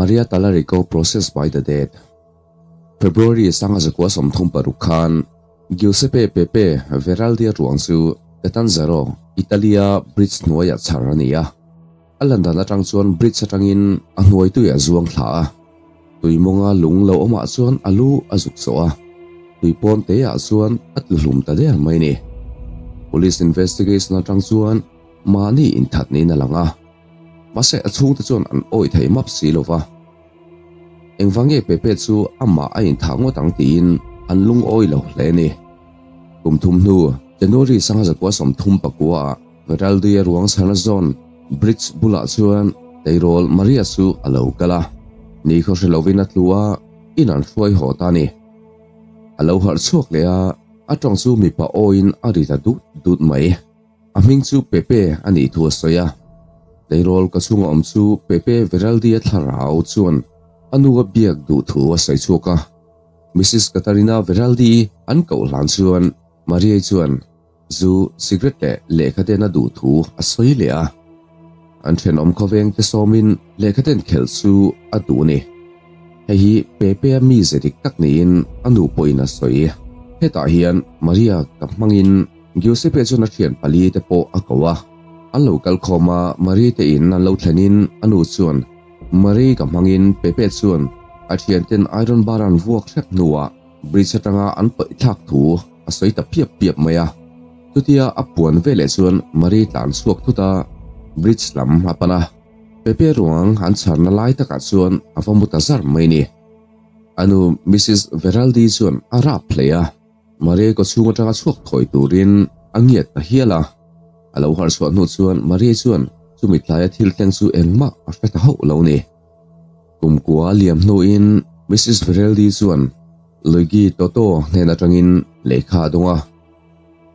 Maria Talarico Processed by the Dead. February 1936 khan Giuseppe Pepe Veraldi-a ruang chu Catanzaro, Italy-a bridge hnuaiah chhar a ni a. A lan dan atang chuan bridge atangin a hnuai tuiah zuang thla a, tui mawnga lung lo awmah chuan a lu a zuk sawh a, tui pawn te ah chuan a tlu hlum ta der mai ni. Police investigation atang chuan mahni inthat niin a lang a, mahse a chhungte chuan an awih thei map si lo va. Engvang nge Pepe chu amah a inthah ngawt ang tiin an lungawi lo hle ni. Kum thum hnu January 1939 ah Veraldi-a ruang chhana zawn bridge bulah chuan tleirawl Maria chu a lo kal a, ni khaw hre lovin a tlu a, in an hruai haw ta a ni. A lo harh chhuak leh a, a tawng chu mipa awiin a ri ta dut dut mai. A hming chu Pepe a nih thu a sawi a. Tleirawl ka chhunga awm chu Pepe Veraldi-a thlarau chuan a nu a biak duh thu a sawi chhuak a. Mrs. Katarina Veraldi an koh hlan chuan Maria-i chuan Zu, cigarette leh lehkhaten a duh thu a sawi leh a. An thenawm khawveng te sawmin lehkhaten khelh chu a duh a ni. Hei hi Pepe-a mize dik tak niin a nu pawhin a sawi. Hetah hian Maria ka hmangin Giuseppe chuan a thian pali te pawh a ko a. An lo kal khawm a, Maria te in an lo thlenin a nu chuan Maria ka hmangin Pepe chuan a thianten iron bar an vuak hrep hnuah Bridge atanga an paih thlak thu a sawi ta piap piap mai a. Chutia a puan veleh chuan Marie tlan chhuak thut a, bridge lam a pan a. Pepe ruang an chharna lai takah chuan a va mu ta zar mai ni. A nu Missus Veraldi chuan a rap hle a, Marie kawchhung atanga chhuak thawi turin a ngiat ta hial a. A lo harh chhuah hnu chuan Marie chuan chumi tlaia thil thleng chu engmah a hre ta hauh lo ni. Kumkua liam hnuin Missus Vereldi chuan Luigi Toto hnen atangin lehkha a dawng a.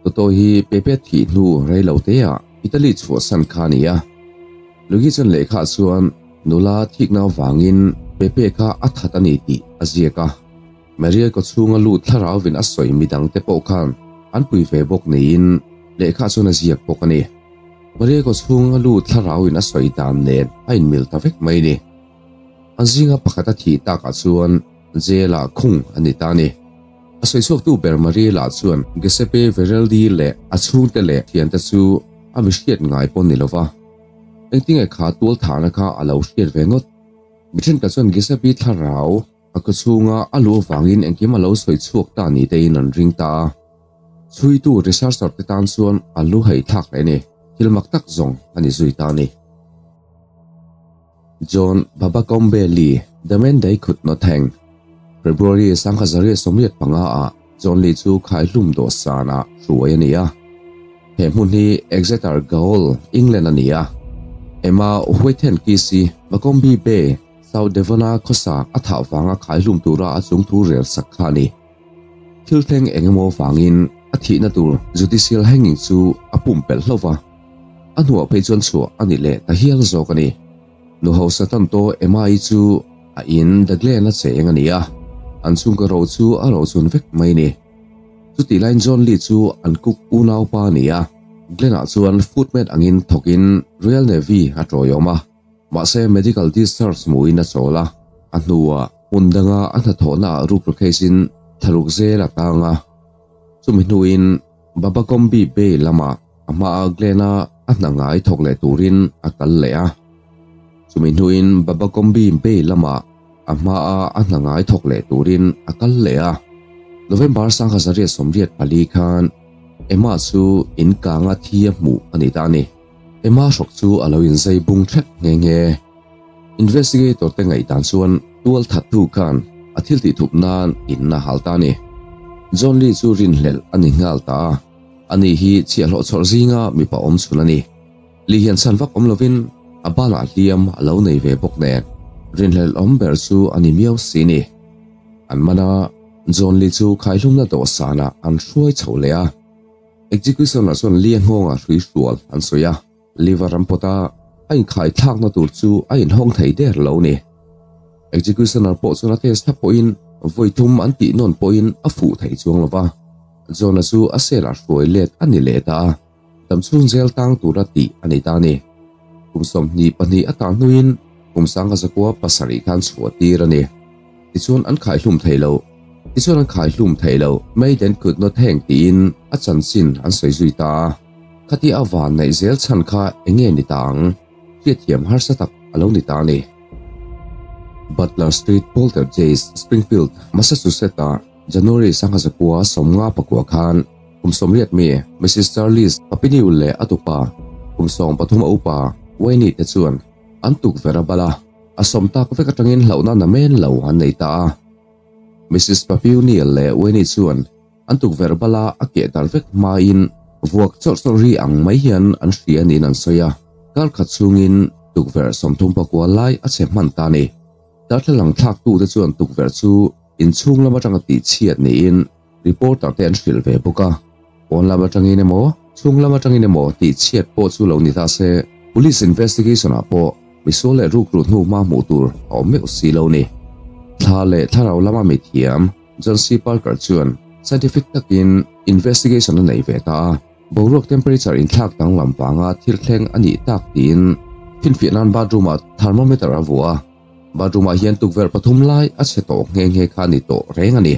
Toto hi Pepe thih hnu rei lo teah Italy chhuahsan kha a ni a. Luigi chuan lehkhaah chuan nula thikna avangin Pepe kha a that a ni tih a ziak a. Maria kawchhunga lut thlarauvin a sawi midangte pawh khan an pui ve bawk niin lehkhaah chuan a ziak bawk a ni. Maria kawchhunga lut thlarauin a sawi dan nen a inmil ta vek mai ni. An zinga pakhat a thih takah chuan jail ah khung a ni ta a ni. A sawi chhuaktu ber Maria lah chuan Giuseppe Veraldi leh a chhungte leh thiante chu a mi hriat ngai pawh ni lova, engtinge kha tualthahna kha a lo hriat ve ngawt. Mi thenkhat chuan Giuseppe thlarau a kawchhunga a luh avangin engkim a lo sawi chhuak ta ni tein an ring ta a. Chhuitu researcher te tan chuan a lu hei thlak hle ni, thil mak tak zawng a ni zui ta a ni. John Babakombe Lee, The Man They Could Not Hang, February 1985 ah John Lee chu khaihlum dawhsan ah hruai a ni a. He hmun hi Exeter Gaol, England a ni a. Emma Whithen Kisi, Bakombi Bay, South Devon-a khawsa a thah vanga khaihlum tura a chungthu rel sak kha a ni. Thil thleng eng emaw vangin a thihna tur judicial hanging chu a pumpelh hlauh va, a hnuah phei chuan chhuah a ni leh ta hial zawk a ni. Nu hausa tan tawh Emma-i chu a in The Glen-a cheng a ni a, an chhungkaw ro chu a rochun vek mai a ni. Chutih laiin John Lee chu an cook unaupa a ni a, Glen-ah chuan footman angin thawkin Royal Navy a tawiawm a. Mahse medical discharge hmuhin a chawl a, a hnuah hmun danga a hnathawhna ah ruk case in thlaruk zel a tang a. Chumi hnuin Babakombi Bay lamah a hmaa Glen-a a hna ngai thawk leh turin a kal leh a. Chumi hnuin Babakombi Bay lamah a hmaa a hna ngai thawk leh turin a kal leh a. November 1984 khan Emma chu in kanga thi a hmuh a ni ta a ni. Emma hrawk chu a lo inzai bung thlep nghe nghe. Investigator te ngaihdan chuan tual thattu khan a thil tih thup nan in a hal ta a ni. John Lee chu rinhlelh a ni nghal ta a, ani hi chhiahhlawh chhawrh zinga mipa awm chhun a ni. Lee hian chhan vak awm lovin a banah hliam a lo nei ve bawk nen rinhlelh awm ber chu a ni miau si ni. An man a, John Lee chu khaihlumna dawhsanah an hruai chho leh a. Executioner chuan Lee-a nghawngah hrui hrual an sawi a, Liver ram pawta a inkhai thlakna tur chu a inhawng thei der lo ni. Executioner pawh chuan a test thlap pawhin vawi thum an tih nawn pawhin a fuh thei chuang lo va, John-a chu a cell-ah hruai let a ni leh ta a, damchhung jail tang tura tih a ni ta a ni. Kum 22 a tah hnuin. kum 1907 khan chhuah tir a ni. Tichuan an khaihlum thei lo. Tichuan an khaihlum thei lo. Maiden could not hang tiin a chanchin an sawi zui ta a. Khati a van neih zel chhan kha enge ni ta ang? Hriatthiam harsa tak a lo ni ta a ni. Butler Street Poltergeist, Springfield, Massachusetts-ah January 1959 khan kum 80 mi Mrs Charles Papineau leh a tupa kum 13 a upa Wayne te chuan an tukverh a bal a, a sawm tak vek atangin hlauhna namen lo an nei ta a. Mrs Papineau leh Wayne chuan an tukverh bala a keh dar vek hmain vuak chawrh chawrh ri ang mai hian an hria niin an sawi a, kar khat chhungin tukverh 39 lai a chhe hman ta a ni. Darthlalang thlaktute chuan tukverh chu inchhung lam atanga tihchhiat niin reporter te an hrilh ve bawk a, pawn lam atangin emaw chhung lam atangin emaw tihchhiat pawh chu lo ni ta se, police investigation ah pawh misual leh rukru hnu hma hmuh tur a awm meuh si lo ni. Thla leh thlarau lama mithiam John C. Parker chuan scientific takin investigation a nei ve ta a, boruak temperature inthlak danglam vanga thil thleng a nih tak tiin finfiah nan bathroom ah thermometer a vuah a, bathroom ah hian tukverh pathum lai a chhe tawh nghe nghe kha a ni tawh reng a ni.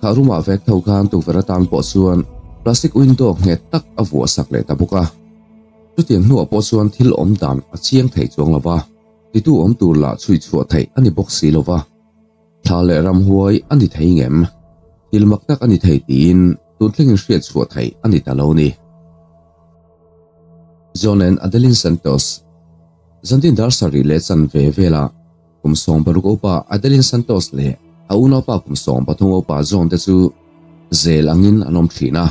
Kha room ah vek tho khan tukverh atan pawh chuan plastic window nghet tak a vuah sak leh ta bawk a. Chutiang hnuah pawh chuan thil awm dan a chiang thei chuang lo va, titu awm tur lah chhui chhuah theih a ni bawk si lo va. Thla leh ramhuai a ni thei ngem? Thil mak tak a ni thei tiin tun thlengin hriat chhuah theih a ni ta lo ni. John and Adeline Santos Zantin dar sarih leh chanve velah kum 60 upa Adeline Santos leh a unaupa kum 13 upa John te chu zel angin an awm thin a.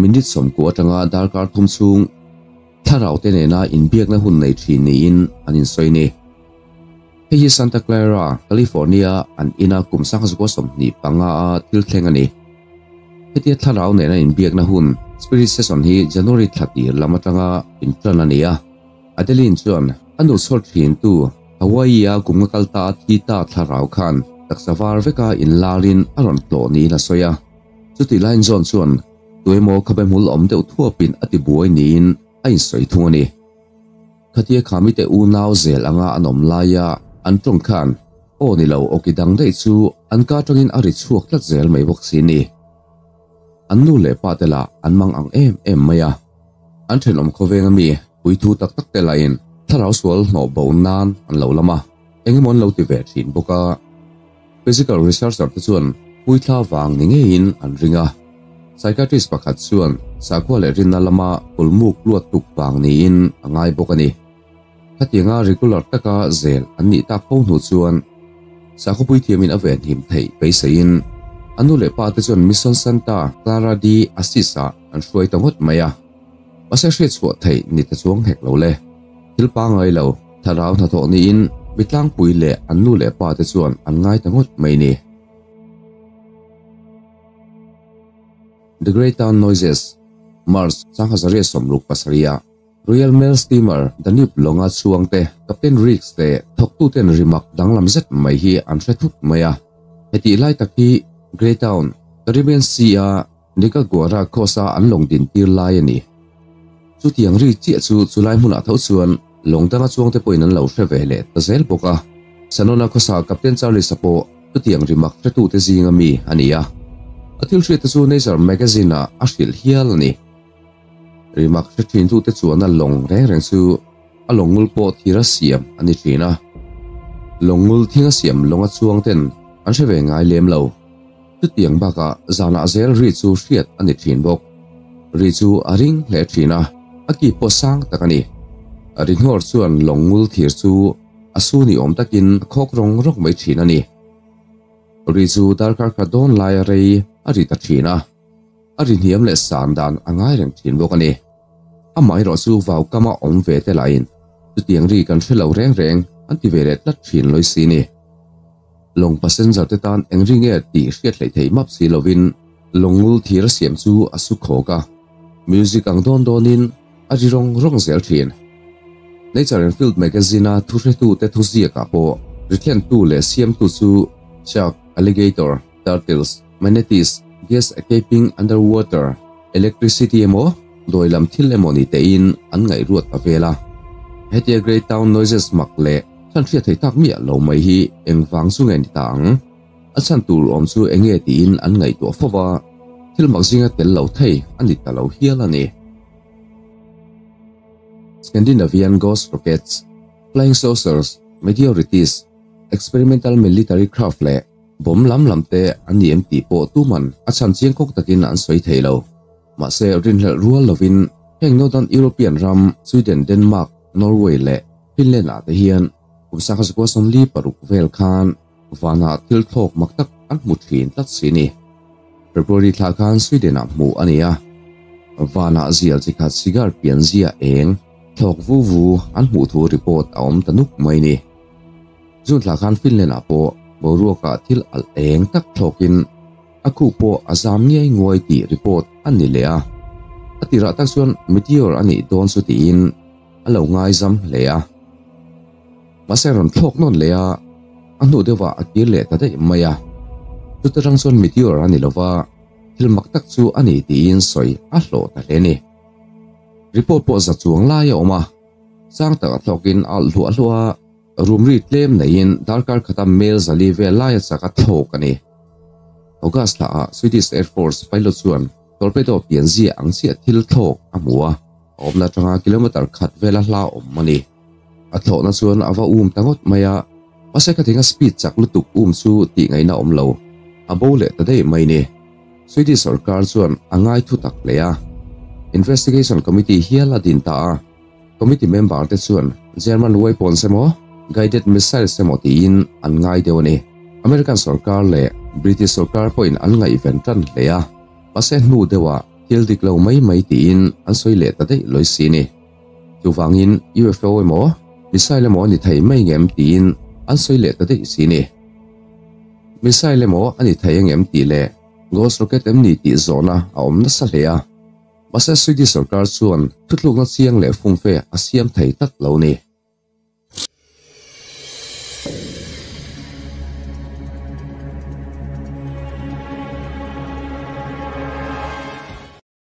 Minute 90 atanga darkar thum chhung thlarau te nena inbiakna hun nei thin niin an insawi ni. Hei hi Santa Clara, California an ina kum 1925 a thil thleng a ni. Hetia thlarau nena inbiakna hun Spirit Session hi January thla tir lam atanga intan a ni a. Adeline chuan a nu chhawr thin tu Hawaii-a kum nga kal ta a thi ta thlarau khan taksa var veka inlarin a rawn tlawh niin a sawi a. Chutih laiin John chuan tuemaw khabe hmul awm deuh thuapin a tibuai niin a insawi thung a ni. Khatia khamite unau zel anga an awm laia an tawng khan aw ni lo awki dang daih chu an ka atangin a ri chhuak tlat zel mai bawk si ni. An nu leh pa te lah an mang ang em em mai a. An thenawm khawveng ami puithu tak tak te lahin thlarau sual hnawh bo nan an lo lam a, engemaw an lo ti ve thin bawk a. Physical researcher te chuan puithla vang ni ngeiin an ring a. Psychiatrist pakhat chuan sakhua leh rinna lama kulmuk luat tuk vang niin a ngai bawk a ni. Khatianga regular taka zel an nih tak fo hnu chuan sakhaw puithiamin a venhim theih beiseiin a nu leh pa te chuan Mission Santa Clara de Assis-ah an hruai ta ngawt mai a. Mahse hriat chhuah theih ni ta chuang hek lo le. Thil pangngai lo, thlarau hnathawh niin mi tlangpui leh an nu leh pa te chuan an ngai ta ngawt mai ni. The Great Town Noises, March 1967-ah Royal Mail Steamer Danube lawnga chhuangte Captain Riggs leh thawktuten rimak danglam zet mai hi an hre thut mai a. Hetih lai tak hi Greytown, Caribbean Sea-a Nicaragua coast-a an lawng din tir lai a ni. Chutiang ri chiah chu chulai hmunah tho chuan lawng danga chuangte pawhin an lo hre ve leh ta zel bawk a. Sanona khawsa Captain Charles-a pawh chutiang rimak hretute zinga mi a ni a. A thil hriatte chu Nature magazine-ah a hrilh hial a ni. Rimak hre thintute chuan a lawng reng reng chu a lawngngul pawh thira siam a ni thin a. Lawngngul thinga siam lawnga chuangten an hre ve ngai lem lo. Chutiang bakah zanah zel ri chu hriat a ni thin bawk. Ri chu a ring hle thin a, a ki pawh sang tak a ni. Ri hnawr chuan lawngngul thir chu a su ni awm takin a khawk rawng rawk mai thin a ni. Ri chu darkar khat dawn laia rei a ri ta thin a, a ri hniam leh san dan a ngai reng thin bawk a ni. Amaherawh chu vau kama awm ve te lahin chutiang ri kan hre lo reng reng an ti ve leh tlat thin lawi si ni. Lawng passenger te tan eng ri nge tih hriat hleih theih map si lovin lawngngul thir a siam chu a su khawk a, music ang dawn dawnin a ri rawng rawng zel thin. Nature and Field magazine-a thuhretute thuziakah pawh ri thlentu leh siamtu chu shark, alligator, turtles, manatees, gas escaping underwater, electricity emaw dawilam thil emaw ni tein an ngaihruat ta vel a. Hetia Greytown Noises mak leh. Chhan hriat thei tak miah lo mai hi engvang chu nge ni ta ang? A chhan tur awm chu enge tiin an ngaihtuah fo va, thil mak zinga tel lo thei a ni ta lo hial a ni. Scandinavian Ghost Rockets, Flying Saucers, Meteorites, Experimental Military Craft leh Bomb lam lam te an ni em tih pawh tuman a chhan chiang kawk takin an sawi thei lo. Mahse rinhlelh rual lovin heng Northern European ram Sweden, Denmark, Norway leh Finland ah te hian kum sangha zakua 46 vel khan vanah thil thlawk mak tak an hmu thin tlat si ni. February thla khan Sweden ah hmuh a ni a, vanah zial chi khat cigar pian zia eng thlawk vu vu an hmuh thu report a awm ta nuk mai ni. June thla khan Finland ah pawh boruakah thil alh eng tak thlawkin a khu pawh a zam ngiai nguai tih report a ni leh a. A tirah tak chuan meteor a nih dawn chu tiin a lo ngaizam hle a. Mahse a rawn thlawk nawn leh a, a hnu deuhah a kir leh ta daih mai a. Chuta rang chuan meteor a ni lova, thil mak tak chu a ni tiin sawi a hlawh ta hle a ni. Report pawh za chuang lai a awm a, sang taka thlawkin a alh hluah hluah a. Rumri tlem neiin darkar khata mel zali vel laia chak a thlawk a ni. August thla ah Swedish Air Force pilot chuan torpedo pian zia ang chiah thil thlawk a hmu a, a awmna atanga kilometer khat vela hla awm a ni. A thlawhna chuan a va um ta ngawt mai a, mahse ka thinga speed chak lutuk um chu tih ngaihna awm lo, a bo leh ta daih mai ni. Swedish sorkar chuan a ngai thu tak hle a, Investigation Committee hial a din ta a. Committee member te chuan German weapons emaw guided missiles emaw tiin an ngai deuh a ni. American sorkar leh British sorkar pawhin an ngaihven tan hle a, mahse hnu deuhah thil dik lo mai mai tiin an sawi leh ta daih lawi si ni. Chuvangin UFO emaw missile emaw a ni thei mai ngem tiin an sawi leh ta daih si ni. Missile emaw a ni thei angem tih leh ghost rocket em ni tih zawhna a awm nasa hle a. Mahse Swedish sorkar chuan thutlukna chiang leh fumfe a siam thei tlat lo ni.